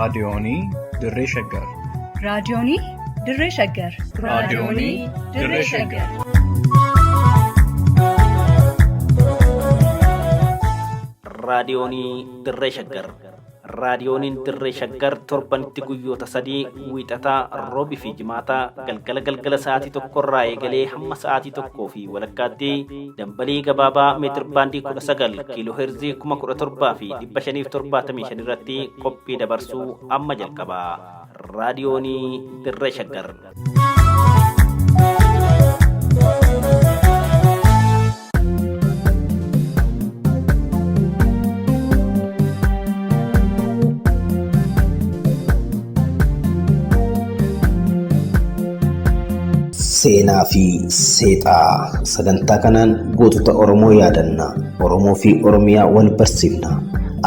Raadiyoonii Dirree Shaggar. Raadiyoonii Dirree Shaggar. Raadiyoonii Dirree Shaggar. Raadiyoonii Dirree Shaggar. Raadiyooniin Dirree Shaggar torbanitti guyyoota sadii wiixataa, roobii fi jimaataa galgala galgala sa'aatii tokkorraa eegalee hamma sa'aatii tokkoo fi walakkaatti dambalii gabaabaa meetir baandii 19 kiiloo heerzii 17,575 irratti qophii dabarsuu amma jalqaba. Raadiyoonii Dirree Shaggar. Seenaa fi seexaa sagantaa kanaan gootota Oromoo yaadanna. Oromoo fi Oromiyaa wal barsiifna.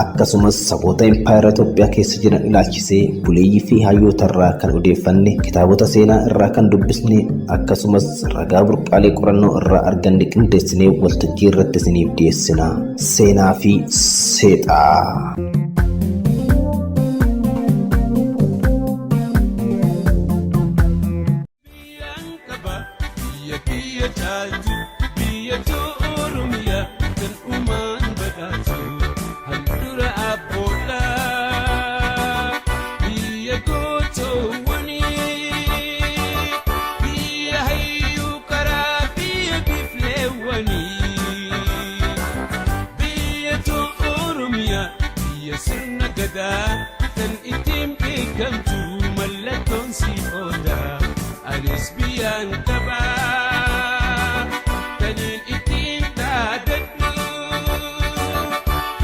Akkasumas saboota impaayera Itoophiyaa keessa jiran ilaalchisee buleeyyii fi hayyoota irraa kan odeeffanne, kitaabota seenaa irraa kan dubbisne, akkasumas ragaa burqaalee qorannoo irraa arganne qindeessinee waltajjii irratti isiniif dhiyeessina. Seenaa fi seexaa. Biyyaan qaba biyya kiyya caaltu biyya too Oromiyaa kan uumaan badhaatu handhuura abboodha. Biyya gootoowwanii biyya hayyuu karaa biyya biifleewwanii biyya too Oromiyaa biyya sirna gadaa kan ittiin beekamtu mallattoon si odaa. Anis biyyaan qabaa kaniin ittiin dhaadadhu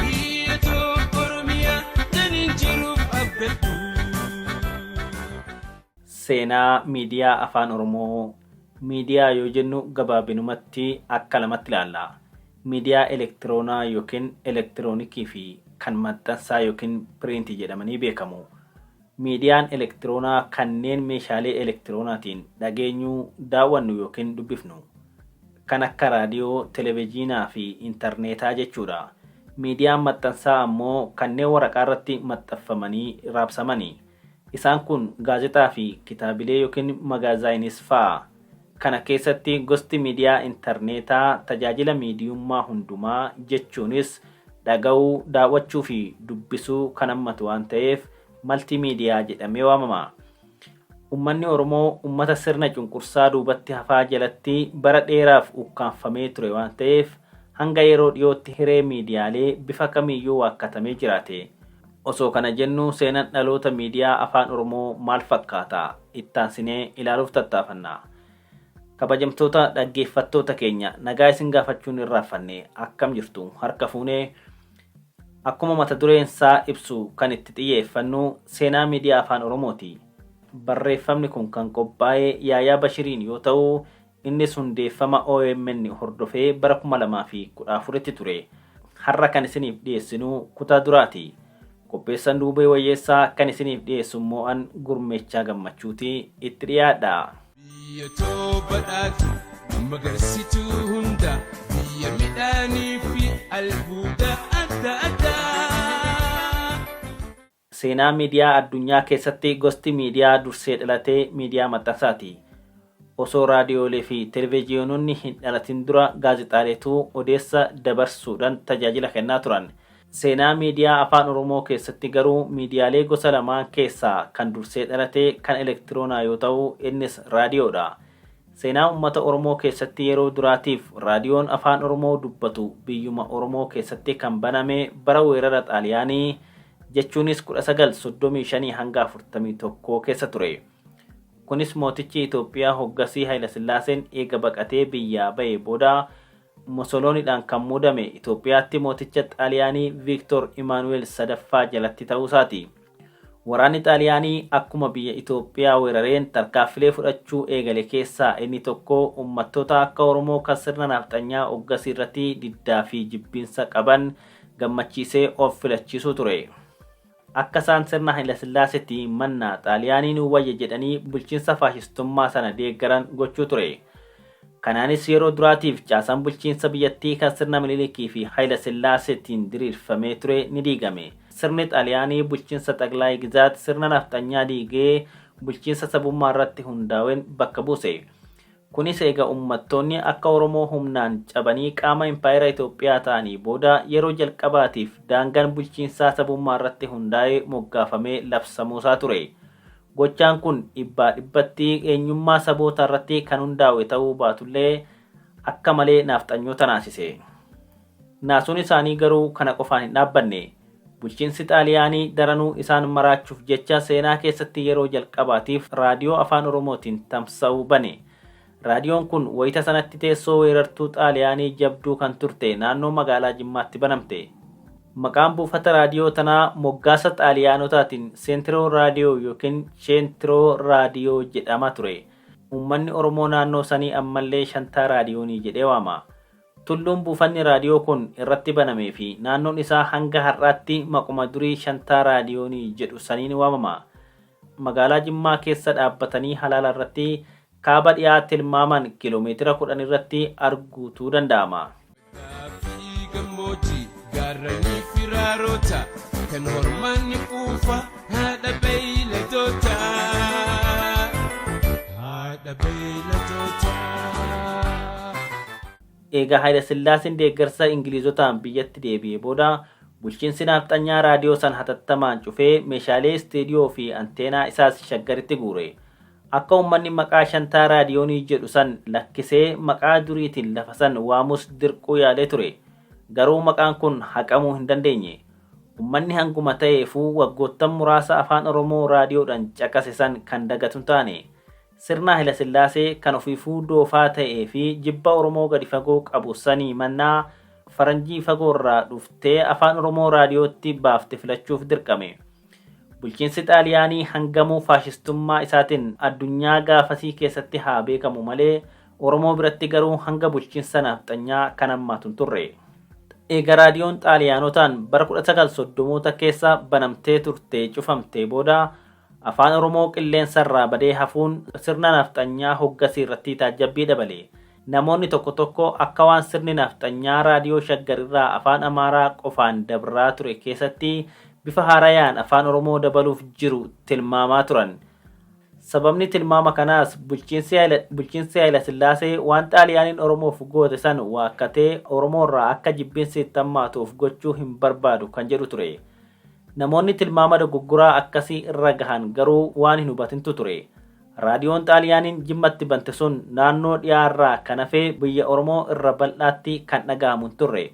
biyya too Oromiyaa kaniin jiruuf abdadhu. Seenaa miidiyaa Afaan Oromoo. Miidiyaa yoo jennu gabaabinumatti akka lamatti ilaalla. Miidiyaa elektiroonaa yookiin elektiroonikii fi kan maxxansaa yookiin piriintii jedhamanii beekamu. Miidiyaan elektiroonaa kanneen meeshaalee elektiroonaatiin dhageenyu, daawwannu yookiin dubbifnu. Kan akka raadiyoo, televezyiinaa fi intarneetaa jechuudha. Miidiyaan maxxansaa ammoo kanneen waraqaa irratti maxxanfamanii raabsamani. Isaan kun gaazexaa fi kitaabilee yookiin magaazaayiniis fa'a. Kana keessatti gosti miidiyaa intarneetaa tajaajila miidiyummaa hundumaa jechuunis dhaga'uu, daawwachuu fi dubbisuu kan hammatu waan ta'eef maltiimiidiyaa jedhamee waamama. Ummanni Oromoo ummata sirna cunqursaa duubatti hafaa jalatti bara dheeraaf ukkaamfamee ture waan ta'eef hanga yeroo dhiyootti hiree miidiyaalee bifa kamiiyyuu waakkatamee jiraate. Osoo kana jennuu seenan dhaloota miidiyaa Afaan Oromoo maal fakkaata? Ittaansinee ilaaluuf tattaafanna. Kabajamtoota dhaggeeffattoota keenya nagaa isin gaafachuun irraanfanne akkam jirtu harka fuunee Akkuma mata dureen isaa ibsu kan itti xiyyeeffannu seenaa miidiyaa Afaan Oromooti. Barreeffamni kun kan qophaa'e Yaayaa Bashiriin yoo ta'u, innis hundeeffama omn hordofee bara 2014tti ture. Har'a kan isiniif dhiyeessinu kutaa duraati. Qopheessan Duubee Wayyeessaa kan isiniif dhiyeessu immoo an Gurmeechaa Gammachuuti. Itti dhiyaadhaa. Biyya too badhaatu magarsituu hunda biyya midhaanii fi albuuda adda addaa. Seenaa miidiyaa addunyaa keessatti gosti miidiyaa dursee dhalate miidiyaa maxxansaati. Osoo raadiyoolee fi televijiyoononni hin dhalatin dura gaazexaaleetu odeessa dabarsuudhan tajaajila kennaa turan. Seenaa miidiyaa Afaan Oromoo keessatti garuu miidiyaalee gosa lamaan keessaa kan dursee dhalate kan elektiroonaa yoo ta'u innis raadiyoodha. Seenaa ummata Oromoo keessatti yeroo duraatiif raadiyoon Afaan Oromoo dubbatu biyyuma Oromoo keessatti kan baname bara weerara Xaaliyaanii jechuunis 1935-41 keessa ture. Kunis mootichi Itoophiyaa hoggasii Hayilasillaaseen eega baqatee biyyaa ba'ee booda Mosolooniidhaan kan muudame Itoophiyaatti mooticha Xaaliyaanii Viiktoor Imaanu'eel sadaffaa jalatti ta'uusaati. Waraanni Xaaliyaanii akkuma biyya Itoophiyaa weerareen tarkaaffilee fudhachuu eegale keessaa inni tokko ummattoota akka Oromoo kan sirna naafxanyaa oggasii irratti diddaa fi jibbiinsa qaban gammachiisee of filachiisuu ture. Akka isaan sirna Hayilasillaaseetii mannaa Xaaliyaanii nuu wayya jedhanii bulchiinsa faashistummaa sana deeggaran gochuu ture. Kanaanis yeroo duraatiif caasaan bulchiinsa biyyattii kan sirna Minilikii fi Hayilasillaaseetiin diriirfamee ture ni diigame. sirni Xaaliyaanii bulchiinsa Xaqlaay Gizaat sirna nafxanyaa diigee bulchiinsa sabummaa irratti hundaa'een bakka buuse. Kunis eega uummattoonni akka Oromoo humnaan cabanii qaama impaayera Itoophiyaa ta'anii booda yeroo jalqabaatiif daangaan bulchiinsaa sabummaa irratti hundaa'ee moggaafamee labsamuusaa ture. Gochaan kun dhibbaa dhibbatti eenyummaa saboota irratti kan hundaa'e ta'uu baatullee akka malee naafxanyoota naasise. Naasuun isaanii garuu kana qofaan hin dhaabbanne. Bulchiinsi Xaaliyaanii daranuu isaan maraachuuf jecha seenaa keessatti yeroo jalqabaatiif raadiyoo afaan Oromootiin tamsa'uu bane. Raadiyoon kun wayita sanatti teessoo weerartuu Xaaliyaanii jabduu kan turte naannoo magaalaa Jimmaatti banamte. Maqaan buufata raadiyoo tanaa moggaasa Xaaliyaanotaatiin Seentiroo Raadiyoo yookiin Cheentiroo Raadiyoo jedhama ture. Uummanni Oromoo naannoo sanii ammallee Shantaa Raadiyoonii jedhee waama. Tulluun buufanni raadiyoo kun irratti banamee fi naannoon isaa hanga har'aatti maquma durii Shantaa Raadiyoonii jedhu saniin waamama. Magaalaa Jimmaa keessa dhaabbatanii halaala irratti kaaba dhiyaa tilmaaman kiiloomeetira 10 irratti arguutu danda'ama. Gaaffii gammoojjii gaarranii firaarota kan hormaanni quufa haadha beeyladoota. Haadha beeyladoota. Eega Hayilasillaaseen deeggarsa Ingiliizotaan biyyatti deebi'ee booda bulchiinsi naafxanyaa raadiyoo san hatattamaan cufee meeshaalee istiidiyoo fi anteenaa isaas Shaggaritti guure. Akka uummanni maqaa Shantaa Raadiyoonii jedhu san lakkisee maqaa duriitiin lafa san waamus dirquu yaalee ture. Garuu maqaan kun haqamuu hin dandeenye. Uummanni hanguma ta'eefuu waggoottan muraasa afaan Oromoo raadiyoodhaan caqase san kan dagatu hin taane. Sirna Hayilasillaasee kan ofiifuu doofaa ta'ee fi jibba Oromoo gadi fagoo qabu sanii mannaa faranjii fagoorraa dhuftee afaan Oromoo raadiyootti baafte filachuuf dirqame. Bulchiinsi Xaaliyaanii hangamuu faashistummaa isaatiin addunyaa gaafasii keessatti haa beekamu malee Oromoo biratti garuu hanga bulchiinsa naafxanyaa kan hammaatu hin turre. Eega raadiyoon Xaaliyaanotaan bara 1930moota keessa banamtee turte cufamtee booda afaan Oromoo qilleensarraa badee hafuun sirna naafxanyaa hoggasii irratti taajjabbii dabale. Namoonni tokko tokko akka waan sirni naafxanyaa raadiyoo Shaggar irraa afaan Amaaraa qofaan dabraa ture keessatti bifa haarayaan afaan Oromoo dabaluuf jiru tilmaamaa turan. Sababni tilmaama kanaas bulchiinsi Hayilasillaasee waan Xaaliyaaniin Oromoof goote san waakkatee Oromoorraa akka jibbiinsi itti hammaatuuf gochuu hin barbaadu kan jedhu ture. Namoonni tilmaama dogoggoraa akkasii irra gahan garuu waan hin hubatintu ture. Raadiyoon Xaaliyaaniin Jimmatti bante sun naannoo dhiyaarraa kan hafee biyya Oromoo irra bal'aatti kan dhaga'amu hin turre.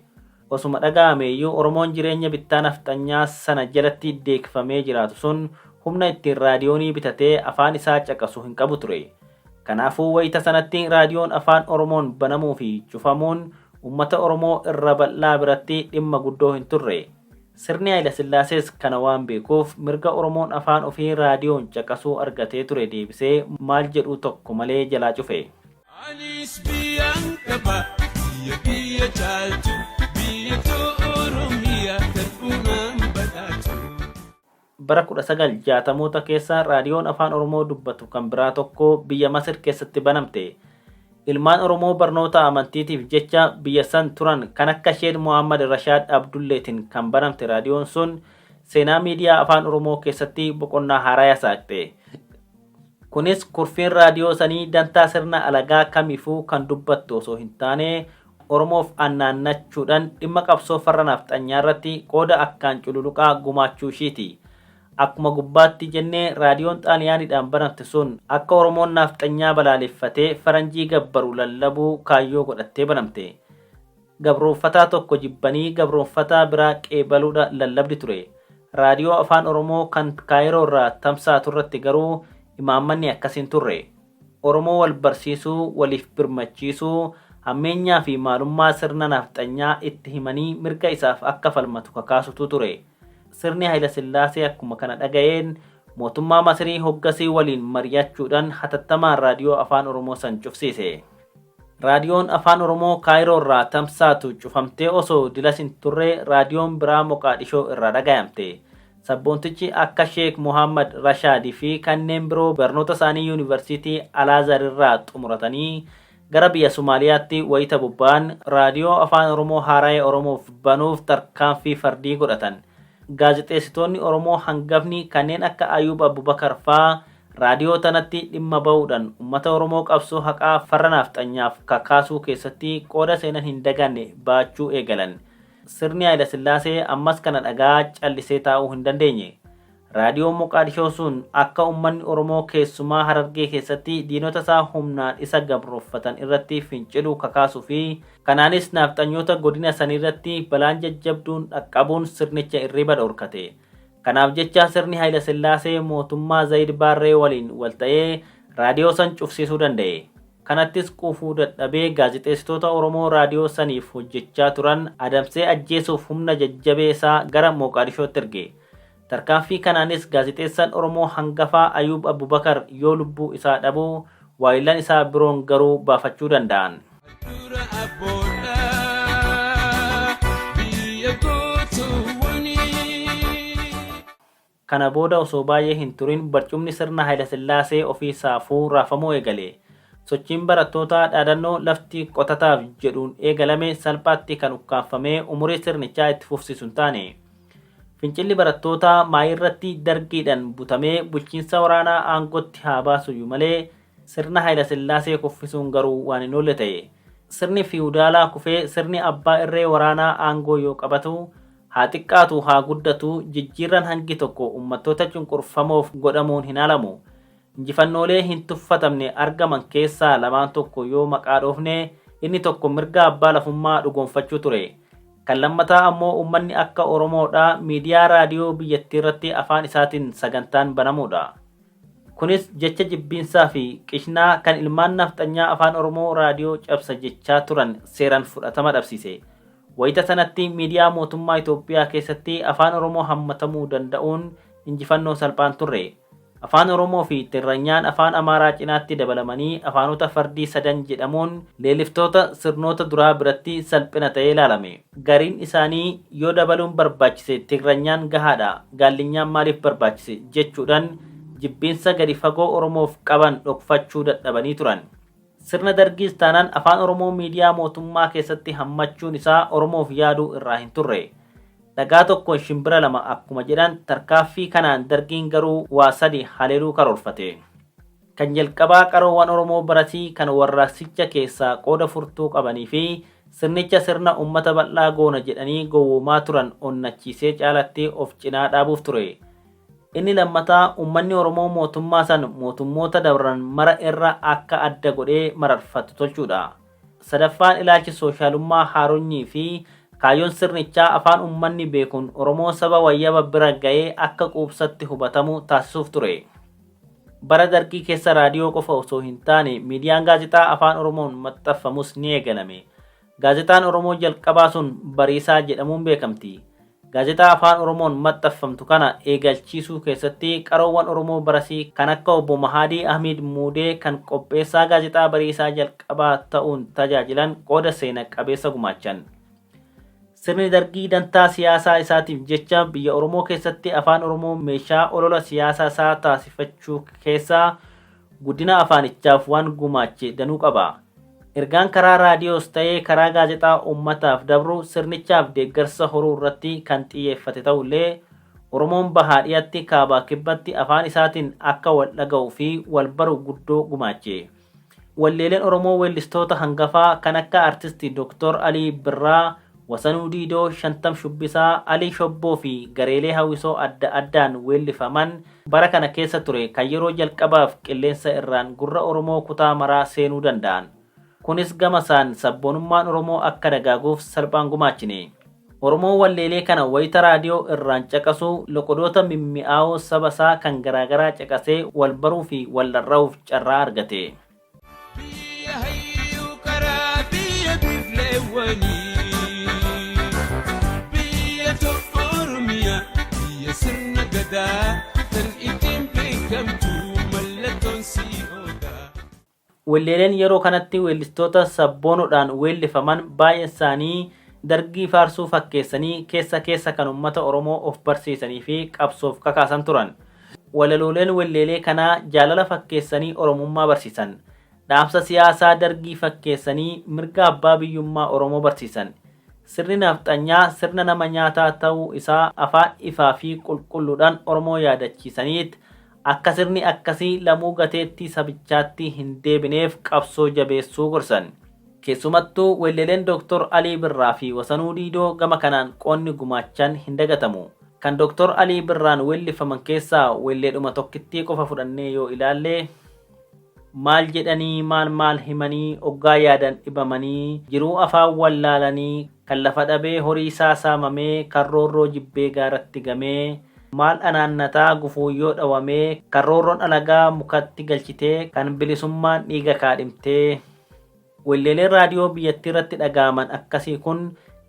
Osuma dhaga'ameeyyuu Oromoon jireenya bittaa nafxanyaa sana jalatti deekfamee jiraatu sun humna ittiin raadiyoonii bitatee afaan isaa caqasu hin qabu ture. Kanaafuu wayita sanatti raadiyoon afaan Oromoon banamuu fi cufamuun uummata Oromoo irra bal'aa biratti dhimma guddoo hin turre. Sirni Hayilasillaasees kana waan beekuuf mirga Oromoon afaan ofii raadiyoon caqasuu argatee ture deebisee maal jedhu tokko malee jalaa cufe. Anis biyyaan qaba biyya biyya caaltu biyya too Oromiyaa kan uumaan badhaatu. Bara 1960moota keessa raadiyoon afaan Oromoo dubbatu kan biraa tokko biyya Masir keessatti banamte. Ilmaan Oromoo barnoota amantiitiif jecha biyya san turan kan akka Sheek Muhammad Rashaad Abdulleetiin kan banamte raadiyoon sun seenaa miidiyaa afaan Oromoo keessatti boqonnaa haaraa saaqxe. Kunis kurfiin raadiyoo sanii dantaa sirna alagaa kamiifuu kan dubbattu osoo hin taane Oromoof annaannachuudhaan dhimma qabsoo farra nafxanyaa irratti qooda akkaan cululuqaa gumaachuu ishiiti. Akkuma gubbaatti jennee raadiyoon Xaaliyaaniidhaan banamte sun akka Oromoon nafxanyaa balaaleffatee faranjii gabbaru lallabuu kaayyoo godhattee banamte. Gabroonfataa tokko jibbanii gabroonfataa biraa qeebaluudha lallabdi ture. Raadiyoo afaan Oromoo kan Kaayiroo irraa tamsaatu irratti garuu imaammanni akkasiin turre. Oromoo wal barsiisuu, waliif birmachiisuu, hammeenyaa fi maalummaa sirna nafxanyaa itti himanii mirga isaaf akka falmatu kakaasutu ture. Sirni Hayilasillaasee akkuma kana dhaga'een mootummaa Masirii hoggasii waliin mari'achuudhaan hatattamaan raadiyoo afaan Oromoo san cufsiise. Raadiyoon afaan Oromoo Kaayiroo irraa tamsaatu cufamtee osoo dilas hin turre raadiyoon biraa Moqaadhishoo irraa dhagayamte. Sabboontichi akka Sheek Muhammad Rashaadii fi kanneen biroo barnoota isaanii yuunivarsiitii Alaazar irraa xumuratanii gara biyya Somaaliyaatti wayita bobba'an raadiyoo afaan Oromoo haara'ee Oromoof banuuf tarkaanfii fardii godhatan. Gaazexeessitoonni Oromoo hangafni kanneen akka Ayuub Abubakar faa raadiyoo tanatti dhimma ba'uudhaan uummata Oromoo qabsoo haqaa farra naafxanyaaf kakaasuu keessatti qooda seenan hin daganne baachuu eegalan. Sirni Hayilasillaasee ammas kana dhagaa callisee taa'uu hin dandeenye. Raadiyoon Moqaadishoo sun akka uummanni Oromoo keessumaa Harargee keessatti diinota isaa humnaan isa gabroffatan irratti finciluu kakaasuu fi kanaanis naafxanyoota godina saniirratti balaan jajjabduun dhaqqabuun sirnicha irriba dhorkate. Kanaaf jecha sirni Hayilasillaasee mootummaa Zayid Baarree waliin wal ta'ee raadiyoo san cufsiisuu danda'e. Kanattis quufuu dadhabee gaazexeessitoota Oromoo raadiyoo saniif hojjechaa turan adamsee ajjeesuuf humna jajjabee isaa gara Moqaadishootti erge. Tarkaanfii kanaanis gaazexeessaan Oromoo hangafaa Ayuub Abubakar yoo lubbuu isaa dhabu waayillan isaa biroon garuu baafachuu danda'an. Dura abboodhaa biyya gootuwwanii. Kana booda osoo baay'ee hin turin barcumni sirna Hayilasillaasee ofii saafuu raafamuu eegale. Sochiin barattootaa dhaadannoo lafti qotataaf jedhuun eegalame salphaatti kan ukkaanfamee umurii sirnichaa itti fufsiisu hin taane. Fincilli barattootaa maayirratti dargiidhaan butamee bulchiinsa waraanaa aangootti haa baasuyyuu malee sirna Hayilasillaasee kuffisuun garuu waan hin oolle ta'e. Sirni fiwudaalaa kufee sirni abbaa irree waraanaa aangoo yoo qabatu haa xiqqaatu haa guddatu jijjiirran hangi tokko uummattoota cunqurfamoof godhamuun hin haalamu. Injifannoolee hin tuffatamne argaman keessaa lamaan tokko yoo maqaa dhoofne inni tokko mirga abbaa lafummaa dhugoonfachuu ture. Kan lammataa ammoo uummanni akka Oromoodhaa miidiyaa raadiyoo biyyattii irratti afaan isaatiin sagantaan banamuudha. Kunis jecha jibbiinsaa fi qishnaa kan ilmaan nafxanyaa afaan Oromoo raadiyoo cabsa jechaa turan seeraan fudhatama dhabsiise. Wayita sanatti miidiyaa mootummaa Itoophiyaa keessatti afaan Oromoo hammatamuu danda'uun injifannoo salphaan turre. Afaan Oromoo fi Tigiranyaan afaan Amaaraa cinaatti dabalamanii afaanota fardii sadan jedhamuun leelliftoota sirnoota duraa biratti salphina ta'ee ilaalame. Gariin isaanii yoo dabaluun barbaachise Tigiranyaan gahaadha, Gaallinyaan maaliif barbaachise jechuudhaan jibbiinsa gadi fagoo Oromoof qaban dhokfachuu dadhabanii turan. Sirna dargiis taanaan afaan Oromoo miidiyaa mootummaa keessatti hammachuun isaa Oromoof yaaduu irraa hin turre. Dhagaa tokkoon shimbira lama akkuma jedhan tarkaaffii kanaan dargiin garuu waa sadi haleeluu karoorfate. Kan jalqabaa qaroowwan Oromoo baratii kan warraaqsicha keessaa qooda furtuu qabanii fi sirnicha sirna uummata bal'aa goona jedhanii gowwoomaa turan onnachiisee caalatti of cinaa dhaabuuf ture. Inni lammataa uummanni Oromoo mootummaa san mootummoota dabran mara irra akka adda godhee mararfatu tolchuudha. Sadaffaan ilaalchi soshaalummaa haaronyii fi kaayyoon sirnichaa afaan uummanni beekuun Oromoo saba wayyaba bira ga'ee akka quubsatti hubatamu taasisuuf ture. Bara dargii keessa raadiyoo qofa osoo hin taane miidiyaan gaazexaa afaan Oromoon maxxanfamus ni eegalame. Gaazexaan Oromoo jalqabaa sun Bariisaa jedhamuun beekamti. Gaazexaa afaan Oromoon maxxanfamtu kana eegalchiisuu keessatti qaroowwan Oromoo barasii kan akka obbo Mahaadii Ahmed Muudee kan qopheessaa gaazexaa Bariisaa jalqabaa ta'uun tajaajilan qooda seena qabeessa gumaachan. Sirni dargii dantaa siyaasaa isaatiif jecha biyya Oromoo keessatti afaan Oromoo meeshaa olola siyaasaa isaa taasifachuu keessaa guddina afaanichaaf waan gumaache danuu qaba. Ergaan karaa raadiyoos ta'ee karaa gaazexaa uummataaf dabru sirnichaaf deeggarsa horuu irratti kan xiyyeeffate ta'ullee Oromoon bahaa dhiyatti kaabaa kibbatti afaan isaatiin akka wal dhaga'uu fi wal baru guddoo gumaache. Walleeleen Oromoo weellistoota hangafaa kan akka artistii Dr. Alii Birraa, Wasanuu Diidoo, Shantam Shubbisaa, Alii Shobboo fi gareelee hawwisoo adda addaan weellifaman bara kana keessa ture kan yeroo jalqabaaf qilleensa irraan gurra Oromoo kutaa maraa seenuu danda'an. Kunis gama isaan sabboonummaan Oromoo akka dagaaguuf salphaan gumaachine. Oromoon walleelee kana wayita raadiyoo irraan caqasu loqodoota mimmi'aawoo saba isaa kan garaagaraa caqasee wal baruu fi wal dharra'uuf carraa argate. Biyya hayyuu karaa biyya biifleewwanii. Biyya tokko Oromiyaa biyya sirna gadaa tan ittiin beekamtu mallattoon si odaa. Walleeleen yeroo kanatti weellistoota sabboonoodhaan weellifaman baay'een isaanii dargii faarsuu fakkeessanii keessa keessa kan uummata Oromoo of barsiisanii fi qabsoof kakaasan turan. Walalooleen walleelee kanaa jaalala fakkeessanii Oromummaa barsiisan. Dhaamsa siyaasaa dargii fakkeessanii mirga abbaa biyyummaa Oromoo barsiisan. Sirni nafxanyaa sirna nama nyaataa ta'uu isaa afaan ifaa fi qulqulluudhaan Oromoo yaadachiisaniit akka sirni akkasii lamuu gateettii sabichaatti hin deebineef qabsoo jabeessuu gorsan. Keessumattuu weelleleen Dr. Alii Birraa fi Wasanuu Diidoo gama kanaan qoonni gumaachan hin dagatamu. Kan Dr. Alii Birraan weellifaman keessaa weelleedhuma tokkittii qofa fudhannee yoo ilaalle, maal jedhanii maal maal himanii oggaa yaadan dhibamanii jiruu afaan wallaalanii kan lafa dhabee horii isaa saamamee kan roorroo jibbee gaaratti gamee maal anaannataa gufuuyyoo dhawamee kan roorroon alagaa mukatti galchitee kan bilisummaan dhiiga kaadhimtee. Weelleeleen raadiyoo biyyattii irratti dhaga'aman akkasii kun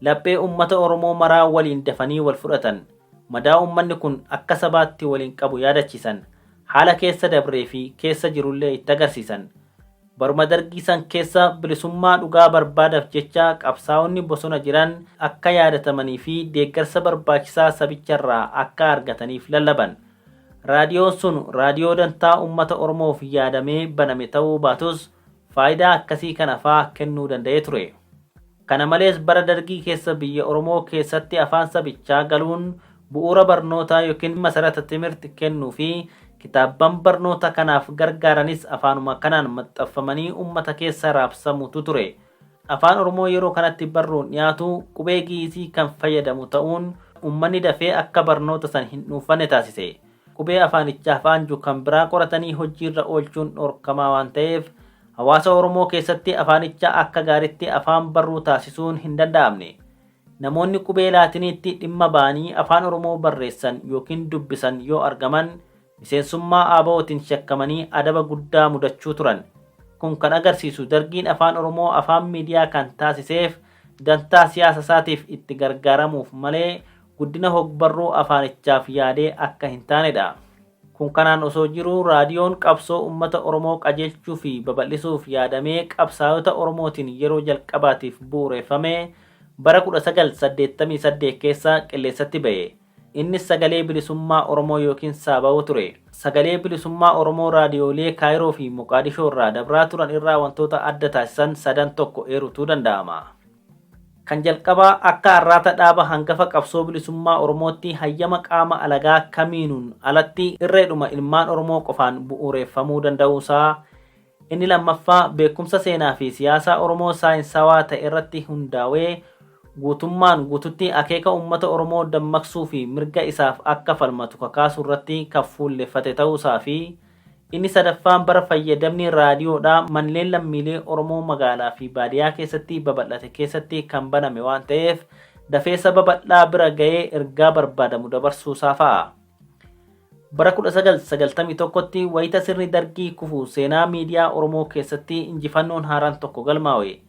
laphee uummata Oromoo maraa waliin dafanii wal fudhatan. Madaa uummanni kun akka sabaatti waliin qabu yaadachiisan. Haala keessa dabree fi keessa jirullee itti agarsiisan. Baruma dargii san keessa bilisummaa dhugaa barbaadaaf jecha qabsaa'onni bosona jiran akka yaadatamanii fi deeggarsa barbaachisaa sabicharraa akka argataniif lallaban. Raadiyoon sun raadiyoo dantaa uummata Oromoof yaadamee baname ta'uu baatus faayidaa akkasii kana faa kennuu danda'ee ture. Kana malees bara dargii keessa biyya Oromoo keessatti afaan sabichaa galuun bu'uura barnootaa yookiin masarata timirti kennuu fi kitaabban barnoota kanaaf gargaaranis afaanuma kanaan maxxanfamanii uummata keessa raabsamutu ture. Afaan Oromoo yeroo kanatti barruun dhiyaatu qubee Gi'izii kan fayyadamu ta'uun uummanni dafee akka barnoota san hin dhuunfanne taasise. Qubee afaanichaaf aanju kan biraa qoratanii hojiirra oolchuun dhorkamaa waan ta'eef hawaasa Oromoo keessatti afaanicha akka gaariitti afaan barruu taasisuun hin danda'amne. Namoonni qubee Laatiniitti dhimma ba'anii afaan Oromoo barreessan yookiin dubbisan yoo argaman miseensummaa ABO'tiin shakkamanii adaba guddaa mudachuu turan. Kun kan agarsiisu dargiin afaan Oromoo afaan miidiyaa kan taasiseef dantaa siyaasa isaatiif itti gargaaramuuf malee guddina hogbarruu afaanichaaf yaadee akka hin taanedha. Kun kanaan osoo jiruu raadiyoon qabsoo uummata Oromoo qajeelchuu fi babal'isuuf yaadamee qabsaa'ota Oromootiin yeroo jalqabaatiif bu'uureffame bara 1988 keessa qilleensatti ba'e. Innis sagalee bilisummaa Oromoo yookiin Saaba'oo ture. Sagalee bilisummaa Oromoo raadiyoolee Kaayiroo fi Moqaadishoo irraa dabraa turan irraa wantoota adda taasisan sadan tokko eerutu danda'ama. Kan jalqabaa akka arraata dhaaba hangafa qabsoo bilisummaa Oromootti hayyama qaama alagaa kamiinuun alatti irreedhuma ilmaan Oromoo qofaan bu'uureffamuu danda'uusaa. Inni lammaffaa beekumsa seenaa fi siyaasaa Oromoo saayinsawaa ta'e irratti hundaa'ee guutummaan guututti akeeka uummata Oromoo dammaqsuu fi mirga isaaf akka falmatu kakaasuu irratti kan fuulleffate ta'uusaa fi inni sadaffaan bara fayyadamni raadiyoodhaa manneen lammiilee Oromoo magaalaa fi baadiyyaa keessatti babal'ate keessatti kan baname waan ta'eef dafee saba bal'aa bira ga'ee ergaa barbaadamu dabarsuusaa fa'a. Bara 1991tti wayita sirni dargii kufu seenaa miidiyaa Oromoo keessatti injifannoon haaraan tokko galmaa'e.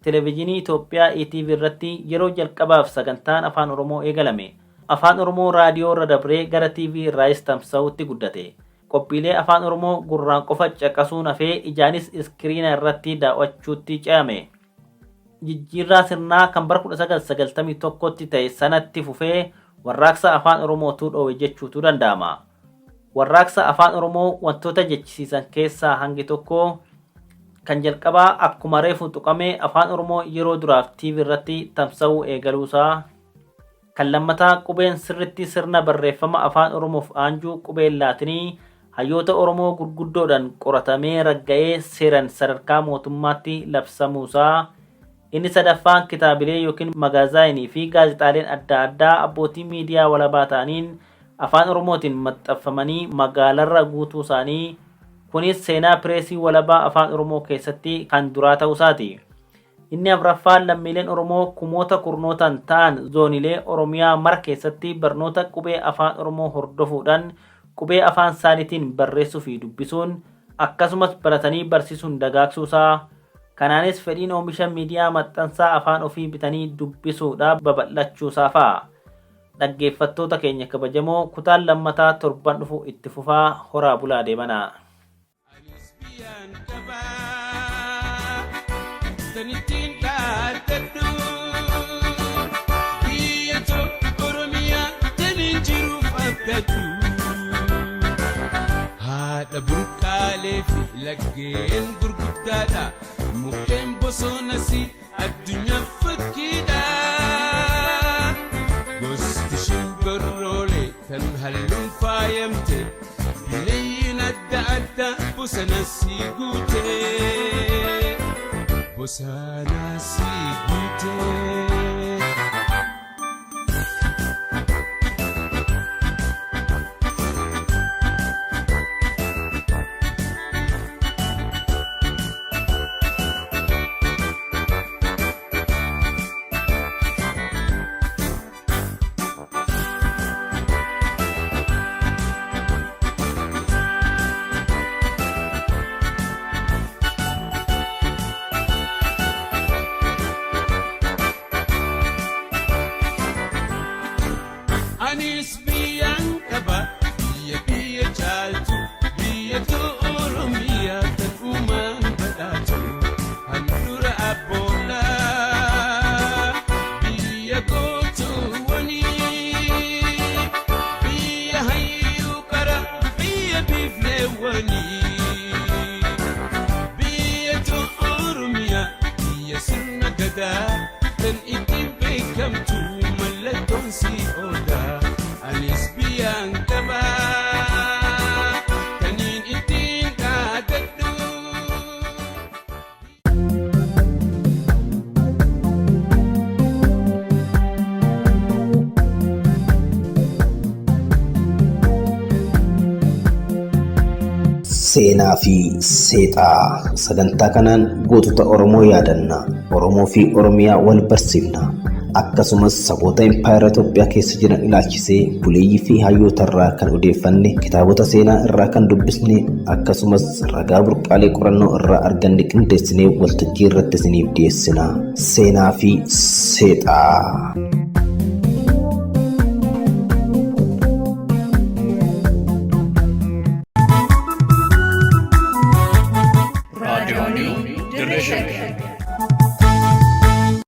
Televezyiinii Itoophiyaa ETV irratti yeroo jalqabaaf sagantaan afaan Oromoo eegalame. Afaan Oromoo raadiyoo irra dabree gara TV irraayis tamsa'utti guddate. Qophiilee afaan Oromoo gurraan qofa caqasuun hafee ijaanis iskiriina irratti daawwachuutti ce'ame. Jijjiirraa sirnaa kan bara 1991tti ta'e sanatti fufee warraaqsa afaan Oromootu dhowe jechuutu danda'ama. Warraaqsa afaan Oromoo wantoota jechisiisan keessaa hangi tokko kan jalqabaa akkuma reefu tuqame afaan Oromoo yeroo duraaf TV irratti tamsa'uu eegaluusaa. Kan lammataa qubeen sirritti sirna barreeffama afaan Oromoof aanjuu qubeen Laatinii hayyoota Oromoo gurguddoodhaan qoratamee ragga'ee seeran sadarkaa mootummaatti labsamuusaa. Inni sadaffaan kitaabilee yookiin magaazaayinii fi gaazexaaleen adda addaa abbootii miidiyaa walabaa ta'aniin afaan Oromootiin maxxanfamanii magaalarra guutuu isaanii. Kunis seenaa pireesii walabaa afaan Oromoo keessatti kan duraa ta'uusaati. Inni afraffaan lammiileen Oromoo kumoota kurnootaan ta'an zoonilee Oromiyaa mara keessatti barnoota qubee afaan Oromoo hordofuudhaan qubee afaan isaaniitiin barreessuu fi dubbisuun akkasumas baratanii barsiisuun dagaagsuusaa. Kanaanis fedhiin oomisha miidiyaa maxxansaa afaan ofii bitanii dubbisuudhaa babal'achuusaa fa'a. Dhaggeeffattoota keenya kabajamoo kutaan lammataa torban dhufu itti fufaa horaa bulaa deemanaa. Anis biyyaan qabaa tan ittiin dhaaddadhu biyya too Oromiyaa taniin jiruuf abdadhu. Haadha burqaalee fi laggeen gurguddaadha. Mukkeen bosonas addunyaaf fakkiidha. Tan halluun faayamte bileeyyiin adda addaa bosona sii guute bosona sii guute. Anis biyyaan qaba biyya biyya caaltu biyya too Oromiyaa kan uumaan badhaatu handhuura abboolaa biyya gootuwwanii biyya hayyuu qara biyya biifleewwanii biyya too Oromiyaa biyya sirna gadaa kan ittiin beekamtu mallattoon si odaa anis biyyaan qaba kaniin ittiin dhaadadhu. Seenaa fi seexaa sagantaa kanaan gootota Oromoo yaadanna. Oromoo fi Oromiyaa wal barsiifna. Akkasumas saboota impaayera Itoophiyaa keessa jiran ilaalchisee buleeyyii fi hayyoota irraa kan odeeffanne, kitaabota seenaa irraa kan dubbisne, akkasumas ragaa burqaalee qorannoo irraa arganne qindeessinee waltajjii irratti isiniif dhiyeessina. Seenaa fi seexaa. Raadiyoonii Dirree Shaggar.